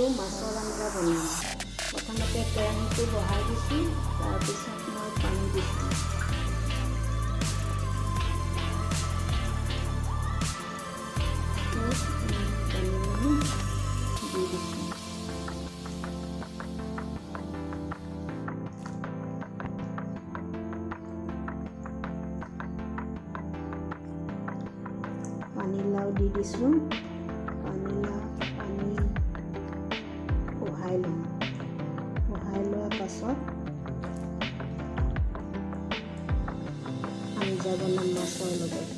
আৰু মাছৰ আঞ্জা বনাম। প্ৰথমতে কেৰাহীটো বহাই দিছোঁ, তাৰপিছত মই পানী দিছোঁ। পানী দি দিছোঁ। পানীলাও দি দিছোঁ। পানীলাও পানী উহাই ল'ম। উহাই লোৱাৰ পাছত আঞ্জা বনাম মাছৰ লগত।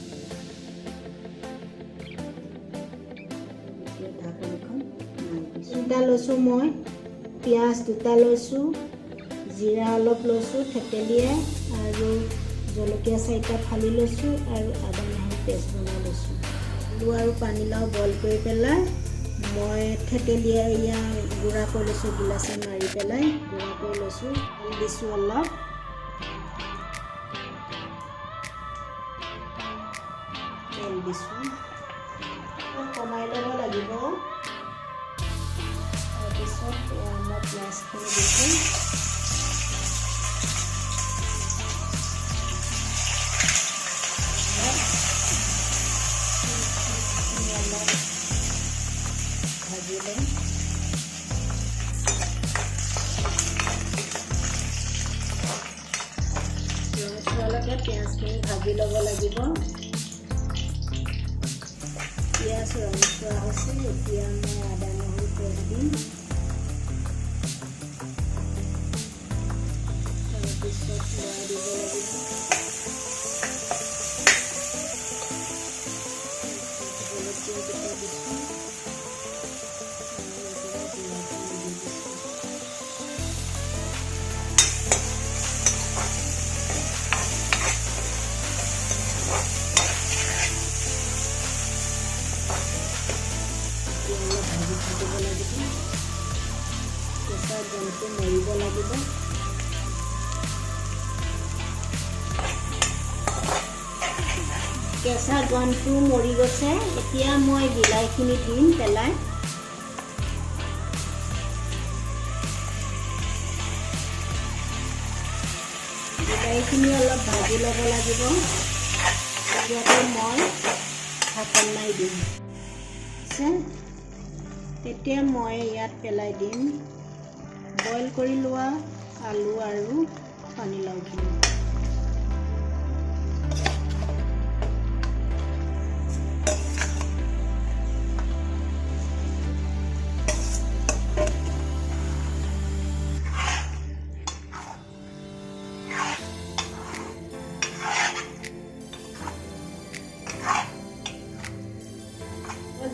এতিয়া ঢাকনিখন মাৰি দিছোঁ। তিনিটা লৈছোঁ মই, পিঁয়াজ দুটা লৈছোঁ, জিৰা অলপ লৈছোঁ থেতেলিয়াই, আৰু জলকীয়া চাৰিটা ফালি লৈছোঁ আৰু আদা নহৰু পেষ্ট বনাই লৈছোঁ। আলু আৰু পানীলাও বইল কৰি পেলাই মই থেতেলিয়াই এয়া গুড়া কৰি লৈছোঁ, গিলাচে মাৰি পেলাই গুড়া কৰি লৈছোঁ। তেল দিছোঁ অলপ, তেল দিছোঁ, কমাই ল'ব লাগিব। তাৰপিছত মই পিঁয়াজখিনি দিছোঁ। অলপ ভাজি ল'ম। ৰঙচুৱালৈকে পিঁয়াজখিনি ভাজি ল'ব লাগিব। পিঁয়াজ ৰঙচুৱা হৈছে, এতিয়া মই আদা নহৰু পেষ্ট দিম। তাৰপিছত লৰাই দিব লাগিব। জলকীয়া দুটা দিছোঁ আৰু একেবাৰে বিলাহী দি দিছোঁ। এতিয়া অলপ ভাজি থাকিব লাগিব, কেঁচা গোন্ধটো মৰিব লাগিব। কেঁচা গোন্ধটো মৰি গৈছে, এতিয়া মই বিলাহীখিনি দিম পেলাই। বিলাহীখিনি অলপ ভাজি ল'ব লাগিব। তেতিয়াতে মই ঢাকন মাৰি দিম। তেতিয়া মই ইয়াত পেলাই দিম বইল কৰি লোৱা আলু আৰু পানীলাওখিনি।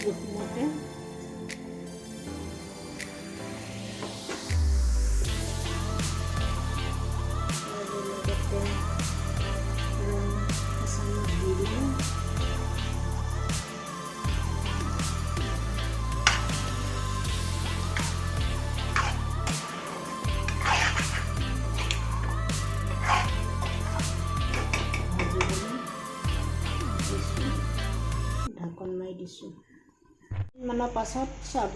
জোখমতে আৰু লগতে ৰং এচামুচ দি দিব। ভাজিবলৈ দিছোঁ, ঢাকন মাৰি দিছোঁ। মানৰ পাছত চাব,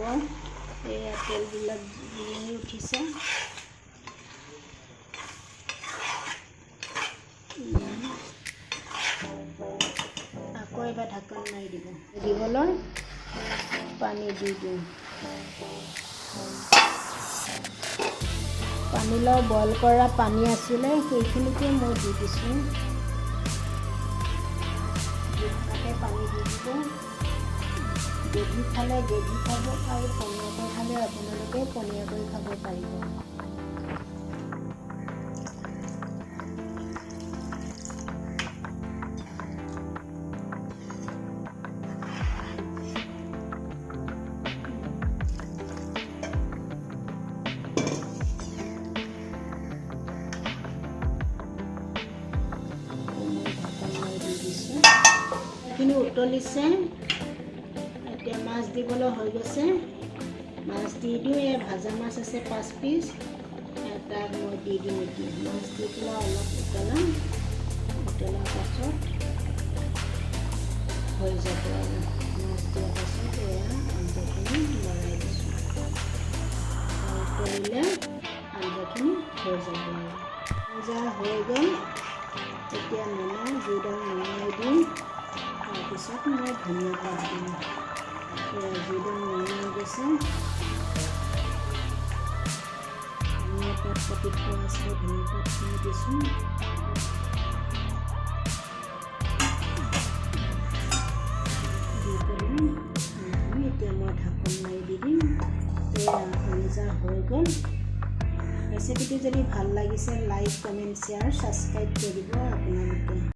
এয়া তেলবিলাক বিৰিঙি উঠিছে। আকৌ এবাৰ ঢাকন মাৰি দিব। দিবলৈ পানী দি দিওঁ। পানীলাও বইল কৰা পানী আছিলে, সেইখিনিকে মই দি দিছোঁ। জোখমতে পানী দি দিব। গ্ৰেভি খালে গ্ৰেভি খাব আৰু পনীয়াকৈ খালে আপোনালোকে পনীয়াকৈ খাব পাৰিব। মই ঢাকন মাৰি দি দিছোঁ। এইখিনি উতলিছে, এতিয়া মাছ দিবলৈ হৈ গৈছে। মাছ দি দিওঁ। এই ভাজা মাছ আছে 5 পিচ, তাক মই দি দিম এতিয়া। মাছ দি পেলাই অলপ উতলাম। উতলাৰ পাছত হৈ যাব। আৰু মাছ দিয়াৰ পাছত এয়া আঞ্জাখিনি লৰাই দিছোঁ। উতলিলে আঞ্জাখিনি হৈ যাব। আৰু আঞ্জা হৈ গ'ল। এতিয়া নমাওঁ, জুইডাল নমাই দিম। তাৰপিছত মই ধনিয়া পাত দিম। এয়া জুইডাল নমাই গৈছে। ধনিয়া পাত কাটি থোৱা আছিলে, ধনিয়া পাতখিনি দিছোঁ। দি পেলাই এতিয়া মই ঢাকন মাৰি দি দিম। এয়া আঞ্জা হৈ গ'ল। ৰেচিপিটো যদি ভাল লাগিছে, লাইক, কমেণ্ট, শ্বেয়াৰ, ছাবস্ক্ৰাইব কৰিব আপোনালোকে।